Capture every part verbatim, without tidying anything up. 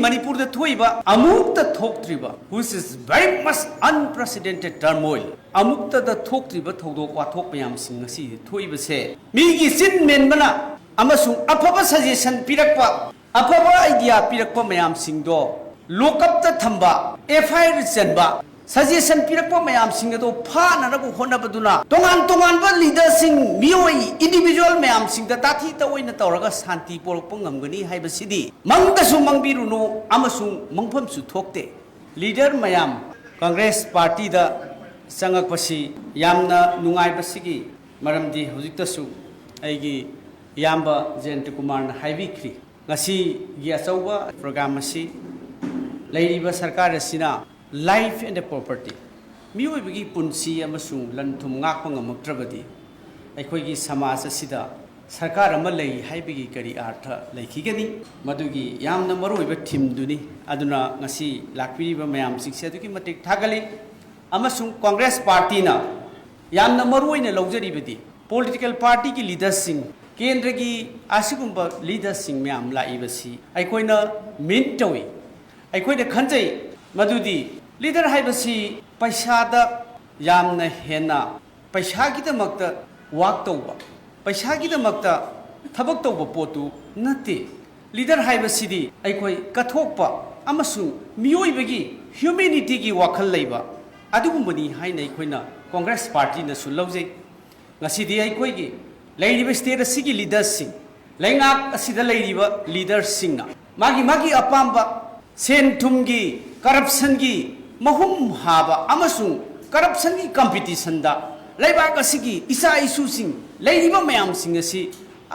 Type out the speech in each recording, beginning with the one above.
ꯃꯅꯤꯄꯨꯔꯗ ꯊꯣꯛꯏꯕ ꯑꯃꯨꯛꯇ ꯊꯣꯛꯇ꯭ꯔꯤꯕ, which is very much unprecedented turmoil, ꯑꯃꯨꯛꯇꯗ ꯊꯣꯛꯇ꯭ꯔꯤꯕ ꯊꯧꯗꯣꯛ ꯋꯥꯊꯣꯛ ꯃꯌꯥꯝꯁꯤꯡ ꯉꯁꯤ ꯊꯣꯛꯏꯕꯁꯦ ꯃꯤꯒꯤ ꯆꯤꯟ ꯃꯦꯟꯕꯅ ꯑꯃꯁꯨꯡ ꯑꯐꯕ suggestion ꯄꯤꯔꯛꯄ, ꯑꯐꯕ idea ꯄꯤꯔꯛꯄ ꯃꯌꯥꯝꯁꯤꯡꯗꯣ lock-up ꯇ ꯊꯝꯕ, F I R ꯆꯟꯕ, suggestion ꯄꯤꯔꯛꯄ ꯃꯌꯥꯝꯁꯤꯡ ꯑꯗꯣ ꯐꯥꯅꯅꯕ ꯍꯣꯠꯅꯕꯗꯨꯅ ꯇꯣꯉꯥꯟ ꯇꯣꯉꯥꯟꯕ leader ꯁꯤꯡ, ꯃꯤꯑꯣꯏ individual ꯃꯌꯥꯝꯁꯤꯡꯗ ꯇꯥꯊꯤ ꯇꯑꯣꯏꯅ ꯇꯧꯔꯒ ꯁꯥꯟꯇꯤ ꯄꯣꯔꯛꯄ ꯉꯝꯒꯅꯤ ꯍꯥꯏꯕꯁꯤꯗꯤ ꯃꯪꯗꯁꯨ ꯃꯪꯕꯤꯔꯨꯅꯨ ꯑꯃꯁꯨꯡ ꯃꯪꯐꯝꯁꯨ ꯊꯣꯛꯇꯦ꯫ Leader ꯃꯌꯥꯝ Congress party ꯗ ꯆꯪꯉꯛꯄꯁꯤ ꯌꯥꯝꯅ ꯅꯨꯡꯉꯥꯏꯕꯁꯤꯒꯤ ꯃꯔꯝꯗꯤ ꯍꯧꯖꯤꯛꯇꯁꯨ ꯑꯩꯒꯤ ꯏꯌꯥꯝꯕ ꯖꯌꯟꯇ ꯀꯨꯃꯥꯔꯅ ꯍꯥꯏꯕꯤꯈ꯭ꯔꯤ꯫ ꯉꯁꯤꯒꯤ ꯑꯆꯧꯕ program ꯑꯁꯤ ꯂꯩꯔꯤꯕ ꯁꯔꯀꯥꯔ ꯑꯁꯤꯅ life and property, ꯃꯤꯑꯣꯏꯕꯒꯤ ꯄꯨꯟꯁꯤ ꯑꯃꯁꯨꯡ ꯂꯟ ꯊꯨꯝ ꯉꯥꯛꯄ ꯉꯝꯃꯛꯇ꯭ꯔꯕꯗꯤ ꯑꯩꯈꯣꯏꯒꯤ ꯁꯃꯥꯖ ꯑꯁꯤꯗ ꯁꯔꯀꯥꯔ ꯑꯃ ꯂꯩ ꯍꯥꯏꯕꯒꯤ ꯀꯔꯤ ꯑꯥꯔꯊ ꯂꯩꯈꯤꯒꯅꯤ? ꯃꯗꯨꯒꯤ ꯌꯥꯝꯅ ꯃꯔꯨꯑꯣꯏꯕ theme ꯗꯨꯅꯤ꯫ ꯑꯗꯨꯅ ꯉꯁꯤ ꯂꯥꯛꯄꯤꯔꯤꯕ ꯃꯌꯥꯝꯁꯤꯡꯁꯦ ꯑꯗꯨꯛꯀꯤ ꯃꯇꯤꯛ ꯊꯥꯒꯠꯂꯤ꯫ ꯑꯃꯁꯨꯡ Congress party ꯅ ꯌꯥꯝꯅ ꯃꯔꯨꯑꯣꯏꯅ ꯂꯧꯖꯔꯤꯕꯗꯤ political party ꯒꯤ leader ꯁꯤꯡ, ꯀꯦꯟꯗ꯭ꯔꯒꯤ ꯑꯁꯤꯒꯨꯝꯕ leader ꯁꯤꯡ ꯃꯌꯥꯝ ꯂꯥꯛꯏꯕꯁꯤ ꯑꯩꯈꯣꯏꯅ mean ꯇꯧꯏ꯫ ꯑꯩꯈꯣꯏꯅ ꯈꯟꯖꯩ ꯃꯗꯨꯗꯤ leader ꯍꯥꯏꯕꯁꯤ ꯄꯩꯁꯥꯗ ꯌꯥꯝꯅ ꯍꯦꯟꯅ ꯄꯩꯁꯥꯒꯤꯗꯃꯛꯇ work ꯇꯧꯕ, ꯄꯩꯁꯥꯒꯤꯗꯃꯛꯇ ꯊꯕꯛ ꯇꯧꯕ ꯄꯣꯠꯇꯨ ꯅꯠꯇꯦ꯫ Leader ꯍꯥꯏꯕꯁꯤꯗꯤ ꯑꯩꯈꯣꯏ ꯀꯠꯊꯣꯛꯄ ꯑꯃꯁꯨꯡ ꯃꯤꯑꯣꯏꯕꯒꯤ humanity ꯒꯤ ꯋꯥꯈꯜ ꯂꯩꯕ ꯑꯗꯨꯒꯨꯝꯕꯅꯤ ꯍꯥꯏꯅ ꯑꯩꯈꯣꯏꯅ Congress party ꯅꯁꯨ ꯂꯧꯖꯩ꯫ ꯉꯁꯤꯗꯤ ꯑꯩꯈꯣꯏꯒꯤ ꯂꯩꯔꯤꯕ state ꯑꯁꯤꯒꯤ leader ꯁꯤꯡ, ꯂꯩꯉꯥꯛ ꯑꯁꯤꯗ ꯂꯩꯔꯤꯕ leader ꯁꯤꯡꯅ ꯃꯥꯒꯤ ꯃꯥꯒꯤ ꯑꯄꯥꯝꯕ ꯁꯦꯟ ꯊꯨꯝꯒꯤ, corruption ꯒꯤ ꯃꯍꯨꯝ ꯍꯥꯕ ꯑꯃꯁꯨꯡ corruption ꯒꯤ competition ꯗ ꯂꯩꯕꯥꯛ ꯑꯁꯤꯒꯤ ꯏꯆꯥ ꯏꯁꯨꯁꯤꯡ ꯂꯩꯔꯤꯕ ꯃꯌꯥꯝꯁꯤꯡ ꯑꯁꯤ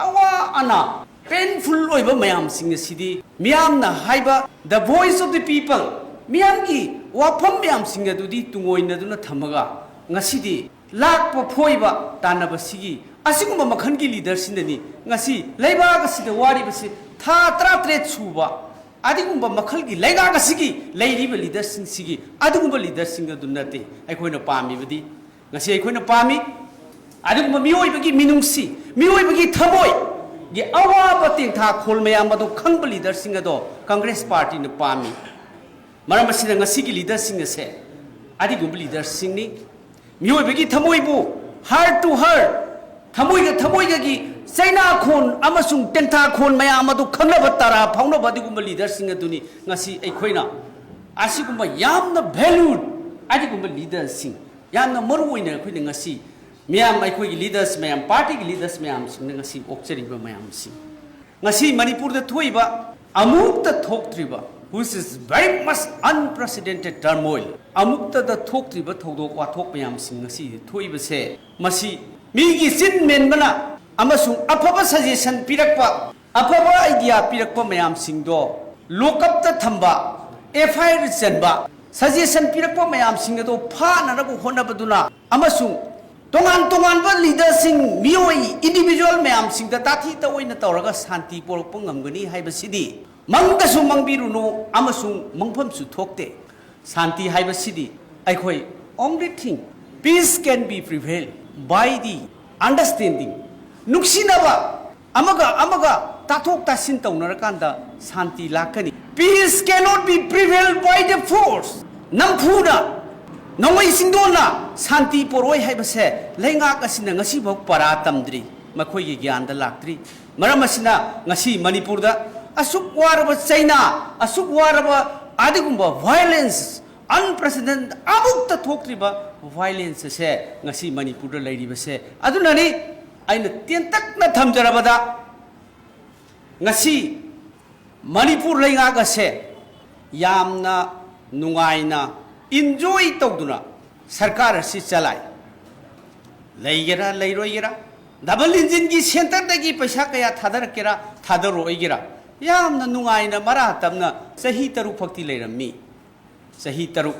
ꯑꯋꯥ ꯑꯅꯥ painful ꯑꯣꯏꯕ ꯃꯌꯥꯝꯁꯤꯡ ꯑꯁꯤꯗꯤ ꯃꯤꯌꯥꯝꯅ ꯍꯥꯏꯕ the voice of the people, ꯃꯤꯌꯥꯝꯒꯤ ꯋꯥꯐꯝ ꯃꯌꯥꯝꯁꯤꯡ ꯑꯗꯨꯗꯤ ꯇꯨꯡꯑꯣꯏꯅꯗꯨꯅ ꯊꯝꯃꯒ ꯉꯁꯤꯗꯤ ꯂꯥꯛꯄ ꯐꯣꯏꯕ ꯇꯥꯟꯅꯕꯁꯤꯒꯤ ꯑꯁꯤꯒꯨꯝꯕ ꯃꯈꯜꯒꯤ leader ꯁꯤꯅꯅꯤ ꯉꯁꯤ ꯂꯩꯕꯥꯛ ꯑꯁꯤꯗ ꯋꯥꯔꯤꯕꯁꯤ ꯊꯥ ꯇꯔꯥꯇꯔꯦꯠ ꯁꯨꯕ ꯑꯗꯨꯒꯨꯝꯕ ꯃꯈꯜꯒꯤ ꯂꯩꯉꯥꯛ ꯑꯁꯤꯒꯤ ꯂꯩꯔꯤꯕ leader ꯁꯤꯡꯁꯤꯒꯤ ꯑꯗꯨꯒꯨꯝꯕ leader ꯁꯤꯡ ꯑꯗꯨ ꯅꯠꯇꯦ ꯑꯩꯈꯣꯏꯅ ꯄꯥꯝꯃꯤꯕꯗꯤ꯫ ꯉꯁꯤ ꯑꯩꯈꯣꯏꯅ ꯄꯥꯝꯃꯤ ꯑꯗꯨꯒꯨꯝꯕ ꯃꯤꯑꯣꯏꯕꯒꯤ ꯃꯤꯅꯨꯡꯁꯤ, ꯃꯤꯑꯣꯏꯕꯒꯤ ꯊꯃꯣꯏ, ꯒꯤ ꯑꯋꯥꯕ ꯇꯦꯡꯊꯥ ꯈꯣꯜ ꯃꯌꯥꯝ ꯑꯗꯨ ꯈꯪꯕ ꯂꯤꯗꯔꯁꯤꯡ ꯑꯗꯣ ꯀꯪꯒ꯭ꯔꯦꯁ ꯄꯥꯔꯇꯤꯅ ꯄꯥꯝꯃꯤ꯫ ꯃꯔꯝ ꯑꯁꯤꯅ ꯉꯁꯤꯒꯤ ꯂꯤꯗꯔꯁꯤꯡ ꯑꯁꯦ ꯑꯗꯨꯒꯨꯝꯕ ꯂꯤꯗꯔꯁꯤꯡꯅꯤ꯫ ꯃꯤꯑꯣꯏꯕꯒꯤ ꯊꯃꯣꯏꯕꯨ, heart to heart, ꯊꯃꯣꯏꯒ ꯊꯃꯣꯏꯒꯒꯤ ꯆꯩꯅꯥꯈꯣꯟ ꯑꯃꯁꯨꯡ ꯇꯦꯡꯊꯥꯈꯣꯟ ꯃꯌꯥꯝ ꯑꯗꯨ ꯈꯪꯅꯕ, ꯇꯔꯥ ꯐꯥꯎꯅꯕ ꯑꯗꯨꯒꯨꯝꯕ ꯂꯤꯗꯔꯁꯤꯡ ꯑꯗꯨꯅꯤ ꯉꯁꯤ ꯑꯩꯈꯣꯏꯅ ꯑꯁꯤꯒꯨꯝꯕ ꯌꯥꯝꯅ valued ꯑꯗꯨꯒꯨꯝꯕ ꯂꯤꯗꯔꯁꯤꯡ, ꯌꯥꯝꯅ ꯃꯔꯨ ꯑꯣꯏꯅ ꯑꯩꯈꯣꯏꯅ ꯉꯁꯤ ꯃꯤꯌꯥꯝ, ꯑꯩꯈꯣꯏꯒꯤ ꯂꯤꯗꯔꯁ ꯃꯌꯥꯝ, ꯄꯥꯔꯇꯤꯒꯤ ꯂꯤꯗꯔꯁ ꯃꯌꯥꯝꯁꯤꯡꯅ ꯉꯁꯤ ꯑꯣꯛꯆꯔꯤꯕ ꯃꯌꯥꯝꯁꯤꯡ, ꯉꯁꯤ ꯃꯅꯤꯄꯨꯔꯗ ꯊꯣꯛꯏꯕ ꯑꯃꯨꯛꯇ ꯊꯣꯛꯇ꯭ꯔꯤꯕ, which is very much unprecedented turmoil, ꯑꯃꯨꯛꯇꯗ ꯊꯣꯛꯇ꯭ꯔꯤꯕ ꯊꯧꯗꯣꯛ ꯋꯥꯊꯣꯛ ꯃꯌꯥꯝꯁꯤꯡ ꯉꯁꯤ ꯊꯣꯛꯏꯕꯁꯦ, ꯃꯁꯤ ꯃꯤꯒꯤ ꯆꯤꯟ ꯃꯦꯟꯕꯅ ꯑꯃꯁꯨꯡ ꯑꯐꯕ suggestion ꯄꯤꯔꯛꯄ, ꯑꯐꯕ idea ꯄꯤꯔꯛꯄ ꯃꯌꯥꯝꯁꯤꯡꯗꯣ lock-up ꯇ ꯊꯝꯕ, F I R ꯆꯟꯕ, suggestion ꯄꯤꯔꯛꯄ ꯃꯌꯥꯝꯁꯤꯡ ꯑꯗꯣ ꯐꯥꯅꯅꯕ ꯍꯣꯠꯅꯕꯗꯨꯅ ꯑꯃꯁꯨꯡ ꯇꯣꯉꯥꯟ ꯇꯣꯉꯥꯟꯕ ꯂꯤꯗꯔꯁꯤꯡ, ꯃꯤꯑꯣꯏ, individual ꯃꯌꯥꯝꯁꯤꯡꯗ ꯇꯥꯊꯤ ꯇꯑꯣꯏꯅ ꯇꯧꯔꯒ ꯁꯥꯟꯇꯤ ꯄꯣꯔꯛꯄ ꯉꯝꯒꯅꯤ ꯍꯥꯏꯕꯁꯤꯗꯤ ꯃꯪꯗꯁꯨ ꯃꯪꯕꯤꯔꯨꯅꯨ ꯑꯃꯁꯨꯡ ꯃꯪꯐꯝꯁꯨ ꯊꯣꯛꯇꯦ꯫ ꯁꯥꯟꯇꯤ ꯍꯥꯏꯕꯁꯤꯗꯤ ꯑꯩꯈꯣꯏ, only thing, peace can be prevailed by the understanding. ꯅꯨꯡꯁꯤꯅꯕ, ꯑꯃꯒ ꯑꯃꯒ ꯇꯥꯊꯣꯛ ꯇꯥꯁꯤꯟ ꯇꯧꯅꯔꯀꯥꯟꯗ ꯁꯥꯟꯇꯤ ꯂꯥꯛꯀꯅꯤ꯫ Peace cannot be prevailed by the force. ꯅꯝꯐꯨꯅ, ꯅꯣꯡꯃꯩ ꯆꯤꯡꯗꯣꯟꯅ ꯁꯥꯟꯇꯤ ꯄꯣꯔꯣꯏ ꯍꯥꯏꯕꯁꯦ ꯂꯩꯉꯥꯛ ꯑꯁꯤꯅ ꯉꯁꯤꯐꯥꯎ ꯄꯔꯥ ꯇꯝꯗ꯭ꯔꯤ, ꯃꯈꯣꯏꯒꯤ ꯒ꯭ꯌꯥꯟꯗ ꯂꯥꯛꯇ꯭ꯔꯤ꯫ ꯃꯔꯝ ꯑꯁꯤꯅ ꯉꯁꯤ ꯃꯅꯤꯄꯨꯔꯗ ꯑꯁꯨꯛ ꯋꯥꯔꯕ ꯆꯩꯅꯥ, ꯑꯁꯨꯛ ꯋꯥꯔꯕ ꯑꯗꯨꯒꯨꯝꯕ violence, unprecedented, ꯑꯃꯨꯛꯇ ꯊꯣꯛꯇ꯭ꯔꯤꯕ violence ꯑꯁꯦ ꯉꯁꯤ ꯃꯅꯤꯄꯨꯔꯗ ꯂꯩꯔꯤꯕꯁꯦ꯫ ꯑꯗꯨꯅꯅꯤ ꯑꯩꯅ ꯇꯦꯟꯇꯛꯅ ꯊꯝꯖꯔꯕꯗ, ꯉꯁꯤ ꯃꯅꯤꯄꯨꯔ ꯂꯩꯉꯥꯛ ꯑꯁꯦ ꯌꯥꯝꯅ ꯅꯨꯡꯉꯥꯏꯅ enjoy ꯇꯧꯗꯨꯅ ꯁꯔꯀꯥꯔ ꯑꯁꯤ ꯆꯂꯥꯏ꯫ ꯂꯩꯒꯦꯔꯥ ꯂꯩꯔꯣꯏꯒꯦꯔꯥ, double engine ꯒꯤ centre ꯗꯒꯤ ꯄꯩꯁꯥ ꯀꯌꯥ ꯊꯥꯗꯔꯛꯀꯦꯔꯥ ꯊꯥꯗꯔꯛꯑꯣꯏꯒꯦꯔꯥ, ꯌꯥꯝꯅ ꯅꯨꯡꯉꯥꯏꯅ ꯃꯔꯥ ꯇꯞꯅ ꯆꯍꯤ ꯇꯔꯨꯛ ꯐꯥꯎꯇꯤ ꯂꯩꯔꯝꯃꯤ꯫ ꯆꯍꯤ ꯇꯔꯨꯛ,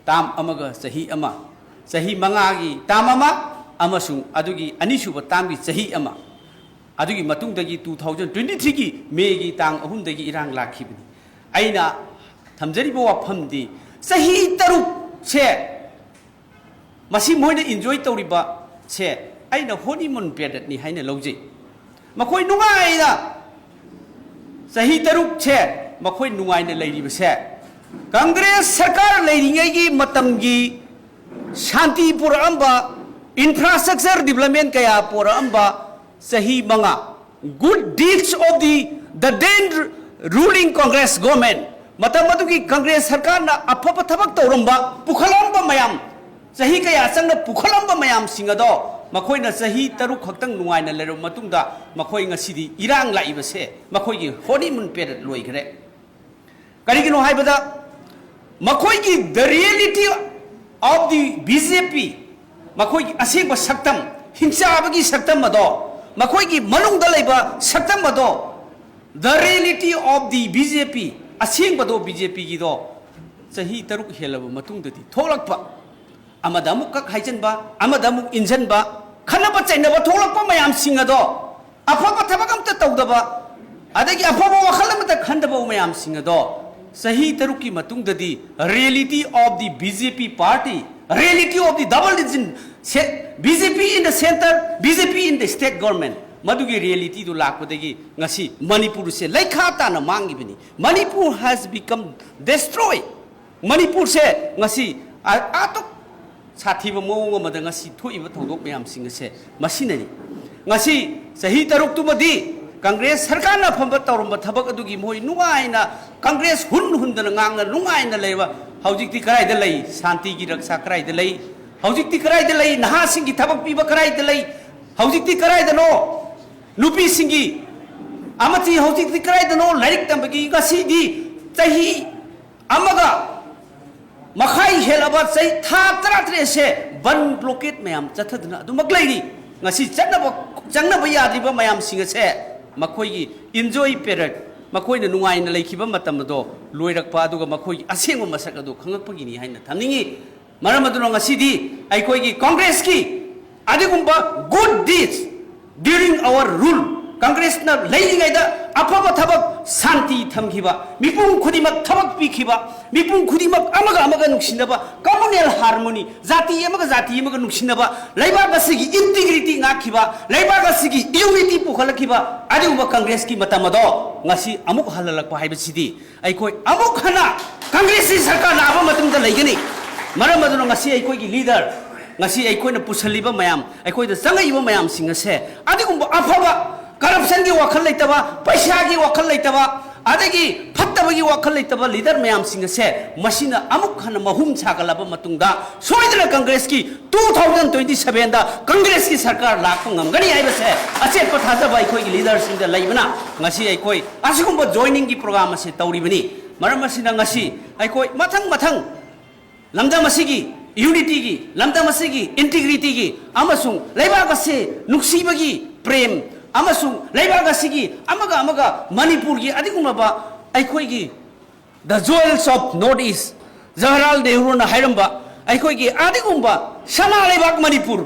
term ꯑꯃꯒ ꯆꯍꯤ ꯑꯃ, ꯆꯍꯤ ꯃꯉꯥꯒꯤ term ꯑꯃ, ꯑꯃꯁꯨꯡ ꯑꯗꯨꯒꯤ ꯑꯅꯤꯁꯨꯕ term ꯒꯤ ꯆꯍꯤ ꯑꯃ꯫ ꯑꯗꯨꯒꯤ ꯃꯇꯨꯡꯗꯒꯤ two thousand twenty three ꯒꯤ May ꯒꯤ ꯇꯥꯡ ꯑꯍꯨꯝꯗꯒꯤ ꯏꯔꯥꯡ ꯂꯥꯛꯈꯤꯕꯅꯤ꯫ ꯑꯩꯅ ꯊꯝꯖꯔꯤꯕ ꯋꯥꯐꯝꯗꯤ, ꯆꯍꯤ ꯇꯔꯨꯛꯁꯦ ꯃꯁꯤ ꯃꯣꯏꯅ enjoy ꯇꯧꯔꯤꯕꯁꯦ ꯑꯩꯅ honeymoon period ꯅꯤ ꯍꯥꯏꯅ ꯂꯧꯖꯩ꯫ ꯃꯈꯣꯏ ꯅꯨꯡꯉꯥꯏꯅ ꯆꯍꯤ ꯇꯔꯨꯛꯁꯦ ꯃꯈꯣꯏ ꯅꯨꯡꯉꯥꯏꯅ ꯂꯩꯔꯤꯕꯁꯦ ꯀꯪꯒ꯭ꯔꯦꯁ ꯁꯔꯀꯥꯔ ꯂꯩꯔꯤꯉꯩꯒꯤ ꯃꯇꯝꯒꯤ ꯁꯥꯟꯇꯤ ꯄꯨꯔꯛꯑꯝꯕ, infrastructure development ꯀꯌꯥ ꯄꯨꯔꯛꯑꯝꯕ ꯆꯍꯤ ꯃꯉꯥ, good deeds of the, the then ruling Congress government, ꯃꯇꯝ ꯑꯗꯨꯒꯤ ꯀꯪꯒ꯭ꯔꯦꯁ ꯁꯔꯀꯥꯔꯅ ꯑꯐꯕ ꯊꯕꯛ ꯇꯧꯔꯝꯕ, ꯄꯨꯈꯠꯂꯝꯕ ꯃꯌꯥꯝ, ꯆꯍꯤ ꯀꯌꯥ ꯆꯪꯅ ꯄꯨꯈꯠꯂꯝꯕ ꯃꯌꯥꯝꯁꯤꯡ ꯑꯗꯣ ꯃꯈꯣꯏꯅ ꯆꯍꯤ ꯇꯔꯨꯛ ꯈꯛꯇꯪ ꯅꯨꯡꯉꯥꯏꯅ ꯂꯩꯔꯕ ꯃꯇꯨꯡꯗ ꯃꯈꯣꯏ ꯉꯁꯤꯗꯤ ꯏꯔꯥꯡ ꯂꯥꯛꯏꯕꯁꯦ ꯃꯈꯣꯏꯒꯤ honeymoon period ꯂꯣꯏꯈ꯭ꯔꯦ꯫ ꯀꯔꯤꯒꯤꯅꯣ ꯍꯥꯏꯕꯗ ꯃꯈꯣꯏꯒꯤ the reality of the B J P, ꯃꯈꯣꯏꯒꯤ ꯑꯁꯦꯡꯕ ꯁꯛꯇꯝ, ꯍꯤꯡꯆꯥꯕꯒꯤ ꯁꯛꯇꯝ ꯑꯗꯣ, ꯃꯈꯣꯏꯒꯤ ꯃꯅꯨꯡꯗ ꯂꯩꯕ ꯁꯛꯇꯝ ꯑꯗꯣ, the reality of the B J P, ꯑꯁꯦꯡꯕꯗꯣ B JP ꯒꯤꯗꯣ ꯆꯍꯤ ꯇꯔꯨꯛ ꯍꯦꯜꯂꯕ ꯃꯇꯨꯡꯗꯗꯤ ꯊꯣꯛꯂꯛꯄ, ꯑꯃꯗ ꯑꯃꯨꯛ ꯀꯛ ꯍꯥꯏꯖꯤꯟꯕ, ꯑꯃꯗ ꯑꯃꯨꯛ ꯏꯟꯖꯟꯕ, ꯈꯠꯅꯕ ꯆꯩꯅꯕ ꯊꯣꯛꯂꯛꯄ ꯃꯌꯥꯝꯁꯤꯡ ꯑꯗꯣ, ꯑꯐꯕ ꯊꯕꯛ ꯑꯝꯇ ꯇꯧꯗꯕ, ꯑꯗꯒꯤ ꯑꯐꯕ ꯋꯥꯈꯜ ꯑꯃꯇ ꯈꯟꯗꯕ ꯃꯌꯥꯝꯁꯤꯡ ꯑꯗꯣ ꯆꯍꯤ ꯇꯔꯨꯛꯀꯤ ꯃꯇꯨꯡꯗꯗꯤ reality of the B J P party, reality of the double engine, B J P in the center, B J P in the state government, ꯃꯗꯨꯒꯤ reality ꯗꯨ ꯂꯥꯛꯄꯗꯒꯤ ꯉꯁꯤ ꯃꯅꯤꯄꯨꯔꯁꯦ ꯂꯩꯈꯥ ꯇꯥꯅ ꯃꯥꯡꯉꯤꯕꯅꯤ꯫ Manipur has become destroyed. ꯃꯅꯤꯄꯨꯔꯁꯦ ꯉꯁꯤ ꯑ-, ꯑꯥꯇꯨꯛ ꯁꯥꯊꯤꯕ ꯃꯑꯣꯡ ꯑꯃꯗ ꯉꯁꯤ ꯊꯣꯛꯏꯕ ꯊꯧꯗꯣꯛ ꯃꯌꯥꯝꯁꯤꯡ ꯑꯁꯦ ꯃꯁꯤꯅꯅꯤ꯫ ꯉꯁꯤ ꯆꯍꯤ ꯇꯔꯨꯛꯇꯨꯃꯗꯤ ꯀꯪꯒ꯭ꯔꯦꯁ ꯁꯔꯀꯥꯔꯅ ꯐꯝꯕ ꯇꯧꯔꯝꯕ ꯊꯕꯛ ꯑꯗꯨꯒꯤ ꯃꯣꯏ ꯅꯨꯡꯉꯥꯏꯅ ꯀꯪꯒ꯭ꯔꯦꯁ ꯍꯨꯟ ꯍꯨꯟꯗꯅ ꯉꯥꯡꯅ ꯅꯨꯡꯉꯥꯏꯅ ꯂꯩꯕ, ꯍꯧꯖꯤꯛꯇꯤ ꯀꯗꯥꯏꯗ ꯂꯩ? ꯁꯥꯟꯇꯤꯒꯤ ꯔꯛꯁꯥ ꯀꯗꯥꯏꯗ ꯂꯩ? ꯍꯧꯖꯤꯛꯇꯤ ꯀꯗꯥꯏꯗ ꯂꯩ? ꯅꯍꯥꯁꯤꯡꯒꯤ ꯊꯕꯛ ꯄꯤꯕ ꯀꯗꯥꯏꯗ ꯂꯩ? ꯍꯧꯖꯤꯛꯇꯤ ꯀꯗꯥꯏꯗꯅꯣ ꯅꯨꯄꯤꯁꯤꯡꯒꯤ ꯑꯃꯗꯤ ꯍꯧꯖꯤꯛꯇꯤ ꯀꯗꯥꯏꯗꯅꯣ ꯂꯥꯏꯔꯤꯛ ꯇꯝꯕꯒꯤ? ꯉꯁꯤꯗꯤ ꯆꯍꯤ ꯑꯃꯒ ꯃꯈꯥꯏ ꯍꯦꯜꯂꯕ ꯆꯍꯤ ꯊꯥ ꯇꯔꯥꯇꯔꯦꯠꯁꯦ ꯕꯟ blockade ꯃꯌꯥꯝ ꯆꯠꯊꯗꯨꯅ ꯑꯗꯨꯃꯛ ꯂꯩꯔꯤ꯫ ꯉꯁꯤ ꯆꯠꯅꯕ, ꯆꯪꯅꯕ ꯌꯥꯗ꯭ꯔꯤꯕ ꯃꯌꯥꯝꯁꯤꯡ ꯑꯁꯦ ꯃꯈꯣꯏꯒꯤ enjoy period, ꯃꯈꯣꯏꯅ ꯅꯨꯡꯉꯥꯏꯅ ꯂꯩꯈꯤꯕ ꯃꯇꯝ ꯑꯗꯣ ꯂꯣꯏꯔꯛꯄ, ꯑꯗꯨꯒ ꯃꯈꯣꯏꯒꯤ ꯑꯁꯦꯡꯕ ꯃꯁꯛ ꯑꯗꯨ ꯈꯪꯉꯛꯄꯒꯤꯅꯤ ꯍꯥꯏꯅ ꯊꯝꯅꯤꯡꯏ꯫ ꯃꯔꯝ ꯑꯗꯨꯅ ꯉꯁꯤꯗꯤ ꯑꯩꯈꯣꯏꯒꯤ ꯀꯪꯒ꯭ꯔꯦꯁꯀꯤ ꯑꯗꯨꯒꯨꯝꯕ good deeds during our rule, ꯀꯪꯒ꯭ꯔꯦꯁꯅ ꯂꯩꯔꯤꯉꯩꯗ ꯑꯐꯕ ꯊꯕꯛ, ꯁꯥꯟꯇꯤ ꯊꯝꯈꯤꯕ, ꯃꯤꯄꯨꯝ ꯈꯨꯗꯤꯡꯃꯛ ꯊꯕꯛ ꯄꯤꯈꯤꯕ, ꯃꯤꯄꯨꯝ ꯈꯨꯗꯤꯡꯃꯛ ꯑꯃꯒ ꯑꯃꯒ ꯅꯨꯡꯁꯤꯅꯕ, common ꯅꯦꯁꯅꯦꯜ ꯍꯥꯔꯃꯣꯅꯤ, ꯖꯥꯇꯤ ꯑꯃꯒ ꯖꯥꯇꯤ ꯑꯃꯒ ꯅꯨꯡꯁꯤꯅꯕ, ꯂꯩꯕꯥꯛ ꯑꯁꯤꯒꯤ ꯏꯟꯇꯤꯒ꯭ꯔꯤꯇꯤ ꯉꯥꯛꯈꯤꯕ, ꯂꯩꯕꯥꯛ ꯑꯁꯤꯒꯤ ꯌꯨꯅꯤꯇꯤ ꯄꯨꯈꯠꯂꯛꯈꯤꯕ ꯑꯗꯨꯒꯨꯝꯕ ꯀꯪꯒ꯭ꯔꯦꯁꯀꯤ ꯃꯇꯝ ꯑꯗꯣ ꯉꯁꯤ ꯑꯃꯨꯛ ꯍꯜꯍꯜꯂꯛꯄ ꯍꯥꯏꯕꯁꯤꯗꯤ ꯑꯩꯈꯣꯏ ꯑꯃꯨꯛ ꯍꯟꯅ ꯀꯪꯒ꯭ꯔꯦꯁꯀꯤ ꯁꯔꯀꯥꯔ ꯂꯥꯛꯑꯕ ꯃꯇꯨꯡꯗ ꯂꯩꯒꯅꯤ꯫ ꯃꯔꯝ ꯑꯗꯨꯅ ꯉꯁꯤ ꯑꯩꯈꯣꯏꯒꯤ ꯂꯤꯗꯔ, ꯉꯁꯤ ꯑꯩꯈꯣꯏꯅ ꯄꯨꯁꯜꯂꯤꯕ ꯃꯌꯥꯝ, ꯑꯩꯈꯣꯏꯗ ꯆꯪꯉꯛꯏꯕ ꯃꯌꯥꯝꯁꯤꯡ ꯑꯁꯦ ꯑꯗꯨꯒꯨꯝꯕ ꯑꯐꯕ, ꯀꯔꯞꯁꯟꯒꯤ ꯋꯥꯈꯜ ꯂꯩꯇꯕ, ꯄꯩꯁꯥꯒꯤ ꯋꯥꯈꯜ ꯂꯩꯇꯕ, ꯑꯗꯒꯤ ꯐꯠꯇꯕꯒꯤ ꯋꯥꯈꯜ ꯂꯩꯇꯕ ꯂꯤꯗꯔ ꯃꯌꯥꯝꯁꯤꯡ ꯑꯁꯦ ꯃꯁꯤꯅ ꯑꯃꯨꯛ ꯍꯟꯅ ꯃꯍꯨꯝ ꯁꯥꯒꯠꯂꯕ ꯃꯇꯨꯡꯗ ꯁꯣꯏꯗꯅ ꯀꯪꯒ꯭ꯔꯦꯁꯀꯤ two thousand twenty sevenꯗ ꯀꯪꯒ꯭ꯔꯦꯁꯀꯤ ꯁꯔꯀꯥꯔ ꯂꯥꯛꯄ ꯉꯝꯒꯅꯤ ꯍꯥꯏꯕꯁꯦ ꯑꯆꯦꯠꯄ ꯊꯥꯖꯕ ꯑꯩꯈꯣꯏꯒꯤ ꯂꯤꯗꯔꯁꯤꯡꯗ ꯂꯩꯕꯅ ꯉꯁꯤ ꯑꯩꯈꯣꯏ ꯑꯁꯤꯒꯨꯝꯕ ꯖꯣꯏꯅꯤꯡꯒꯤ ꯄ꯭ꯔꯣꯒ꯭ꯔꯥꯝ ꯑꯁꯤ ꯇꯧꯔꯤꯕꯅꯤ꯫ ꯃꯔꯝ ꯑꯁꯤꯅ ꯉꯁꯤ ꯑꯩꯈꯣꯏ ꯃꯊꯪ ꯃꯊꯪ ꯂꯝꯗꯝ ꯑꯁꯤꯒꯤ ꯌꯨꯅꯤꯇꯤꯒꯤ, ꯂꯝꯗꯝ ꯑꯁꯤꯒꯤ ꯏꯟꯇꯤꯒ꯭ꯔꯤꯇꯤꯒꯤ ꯑꯃꯁꯨꯡ ꯂꯩꯕꯥꯛ ꯑꯁꯤ ꯅꯨꯡꯁꯤꯕꯒꯤ ꯄ꯭ꯔꯦꯝ ꯑꯃꯁꯨꯡ ꯂꯩꯕꯥꯛ ꯑꯁꯤꯒꯤ ꯑꯃꯒ ꯑꯃꯒ ꯃꯅꯤꯄꯨꯔꯒꯤ ꯑꯗꯨꯒꯨꯝꯂꯕ ꯑꯩꯈꯣꯏꯒꯤ the jewels of North East, Jawaharlal ꯅꯦꯍꯔꯨꯅ ꯍꯥꯏꯔꯝꯕ ꯑꯩꯈꯣꯏꯒꯤ ꯑꯗꯨꯒꯨꯝꯕ ꯁꯅꯥ ꯂꯩꯕꯥꯛ ꯃꯅꯤꯄꯨꯔ,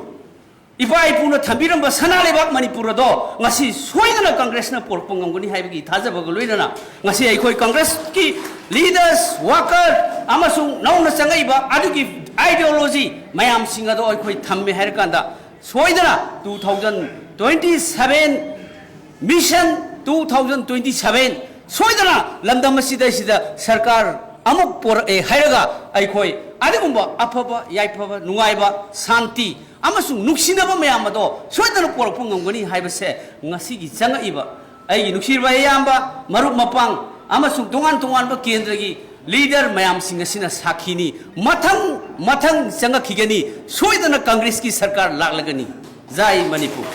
ꯏꯄꯥ ꯏꯄꯨꯅ ꯊꯝꯕꯤꯔꯝꯕ ꯁꯅꯥ ꯂꯩꯕꯥꯛ ꯃꯅꯤꯄꯨꯔ ꯑꯗꯣ ꯉꯁꯤ ꯁꯣꯏꯗꯅ ꯀꯪꯒ꯭ꯔꯦꯁꯅ ꯄꯨꯔꯛꯄ ꯉꯝꯒꯅꯤ ꯍꯥꯏꯕꯒꯤ ꯊꯥꯖꯕꯒ ꯂꯣꯏꯅꯅ ꯉꯁꯤ ꯑꯩꯈꯣꯏ ꯀꯪꯒ꯭ꯔꯦꯁꯀꯤ ꯂꯤꯗꯔꯁ, ꯋꯥꯀꯔ ꯑꯃꯁꯨꯡ ꯅꯧꯅ ꯆꯪꯉꯛꯏꯕ ꯑꯗꯨꯒꯤ ꯑꯥꯏꯗꯤꯌꯣꯂꯣꯖꯤ ꯃꯌꯥꯝꯁꯤꯡ ꯑꯗꯣ ꯑꯩꯈꯣꯏ ꯊꯝꯃꯦ ꯍꯥꯏꯔꯀꯥꯟꯗ ꯁꯣꯏꯗꯅ two thousand twenty seven mission two thousand twenty seven ꯁꯣꯏꯗꯅ ꯂꯝꯗꯝ ꯑꯁꯤꯗꯩꯁꯤꯗ ꯁꯔꯀꯥꯔ ꯑꯃꯨꯛ ꯄꯣꯔꯛꯑꯦ ꯍꯥꯏꯔꯒ ꯑꯩꯈꯣꯏ ꯑꯗꯨꯒꯨꯝꯕ ꯑꯐꯕ ꯌꯥꯏꯐꯕ ꯅꯨꯡꯉꯥꯏꯕ ꯁꯥꯟꯇꯤ ꯑꯃꯁꯨꯡ ꯅꯨꯡꯁꯤꯅꯕ ꯃꯌꯥꯝ ꯑꯗꯣ ꯁꯣꯏꯗꯅ ꯄꯣꯔꯛꯄ ꯉꯝꯒꯅꯤ ꯍꯥꯏꯕꯁꯦ ꯉꯁꯤꯒꯤ ꯆꯪꯉꯛꯏꯕ ꯑꯩꯒꯤ ꯅꯨꯡꯁꯤꯔꯕ ꯏꯌꯥꯝꯕ, ꯃꯔꯨꯞ ꯃꯄꯥꯡ ꯑꯃꯁꯨꯡ ꯇꯣꯉꯥꯟ ꯇꯣꯉꯥꯟꯕ ꯀꯦꯟꯗ꯭ꯔꯒꯤ ꯂꯤꯗꯔ ꯃꯌꯥꯝꯁꯤꯡ ꯑꯁꯤꯅ ꯁꯥꯈꯤꯅꯤ꯫ ꯃꯊꯪ ꯃꯊꯪ ꯆꯪꯉꯛꯈꯤꯒꯅꯤ꯫ ꯁꯣꯏꯗꯅ ꯀꯪꯒ꯭ꯔꯦꯁꯀꯤ ꯁꯔꯀꯥꯔ ꯂꯥꯛꯂꯒꯅꯤ꯫ ꯖꯥꯏ ꯃꯅꯤꯄꯨꯔ꯫